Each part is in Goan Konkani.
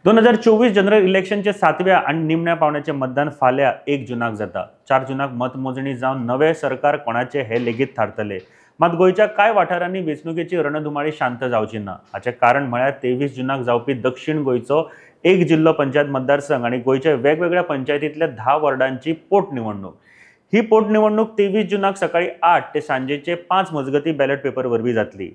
2024 जनरल इलेक्शनचे 7व्या आनी निमण्या पावण्याचें मतदान फाल्यां 1 जूनाक जाता. 4 जूनाक मतमोजणी जावन नवें सरकार कोणाचें हें लेगीत थारतलें. मात गोंयच्या कांय वाठारांनी वेंचणुकेची रणधुमाळी शांत जावची ना. हाचें कारण म्हळ्यार 23 जूनाक जावपी दक्षिण गोंयचो 1 जिल्लो पंचायत मतदारसंघ आनी गोंयच्या वेगवेगळ्या पंचायतींतल्या 10 वॉर्डांची पोटनिवडणूक. ही पोटनिवडणूक 23 जूनाक सकाळी 8 ते सांजेचे 5 मजगती बॅलेट पेपर वरवीं जातली.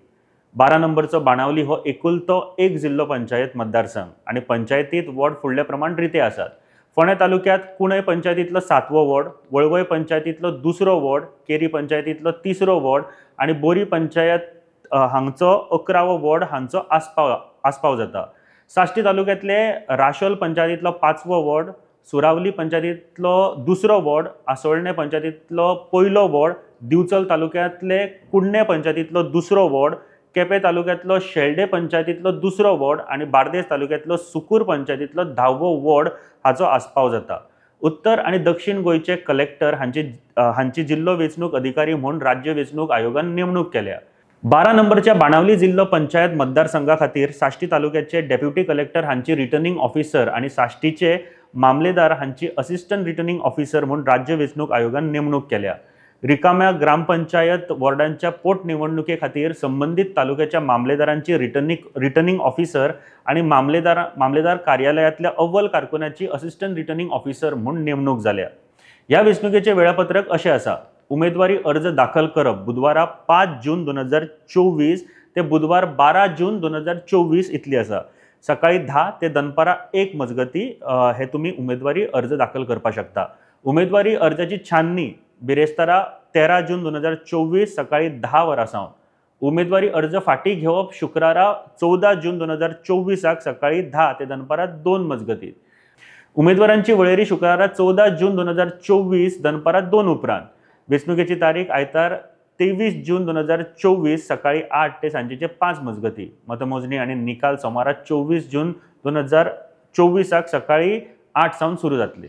12 नंबरचो बाणावली हो एकुलतो 1 जिल्लो पंचायत मतदारसंघ आनी पंचायतीत वॉर्ड फुडले प्रमाण रिते आसात. फोंडें तालुक्यांत कुणय पंचायतींतलो 7वो वॉर्ड, वळवय पंचायतींतलो 2रो वॉर्ड, केरी पंचायतींतलो 3रो वॉर्ड आनी बोरी पंचायत हांगचो 11वो वॉर्ड हांचो आस्पाव जाता. साश्टी तालुक्यांतले राशोल पंचायतींतलो 5वो वॉर्ड, सुरावली पंचायतींतलो 2रो वॉर्ड, आसोळणें पंचायतींतलो 1लो वॉर्ड, दिवचल तालुक्यांतले कुडणें पंचायतींतलो 2रो वॉर्ड, केपें तालुक्यांतलो शेल्डे पंचायतींतलो 2रो वॉर्ड आनी बार्देस तालुक्यांतलो सुकूर पंचायतींतलो 10वो वॉर्ड हाचो आस्पाव जाता. उत्तर आनी दक्षिण गोंयचे कलेक्टर हांची जिल्लो वेंचणूक अधिकारी म्हूण राज्य वेंचणूक आयोगान नेमणूक केल्या. 12 नंबरच्या बाणावली जिल्लो पंचायत मतदारसंघा खातीर साश्टी तालुक्याचे डेप्युटी कलेक्टर हांची रिटर्निंग ऑफिसर आनी साश्टीचे मामलेदार हांची असिस्टंट रिटर्निंग ऑफिसर म्हूण राज्य वेंचणूक आयोगान नेमणूक केल्या. रिकाम्या ग्रामपंचायत वॉर्डांच्या पोटनिवडणुके खातीर संबंदीत तालुक्याच्या मामलेदारांची रिटर्निंग ऑफिसर आनी मामलेदार कार्यालयांतल्या अव्वल कारकुनाची असिस्टंट रिटर्निंग ऑफिसर म्हूण नेमणूक जाल्या. ह्या वेंचणुकेचें वेळापत्रक अशें आसा. उमेदवारी अर्ज दाखल करप बुधवारा 5 जून 2024 ते बुधवार 12 जून 2024 इतली आसा. सकाळी 10 ते दनपारां 1 मजगती हे तुमी उमेदवारी अर्ज दाखल करपाक शकता. उमेदवारी अर्जाची छाननी बिरेस्तारा 13 जून 2024 सकाळी 10 वरां सावन. उमेदवारी अर्ज फाटीं घेवप शुक्रारा 14 जून 2024 सकाळी 10 ते दनपारां 2 मजगती. उमेदवारांची वळेरी शुक्रारा 14 जून 2024 दनपारां 2 उपरांत. वेंचणुकेची तारीख आयतार 23 जून 2024 सकाळी 8 ते सांजेचे 5 मजगती. मतमोजणी आनी निकाल सोमारा 24 जून 2024 सकाळी 8 सावन सुरू जातली.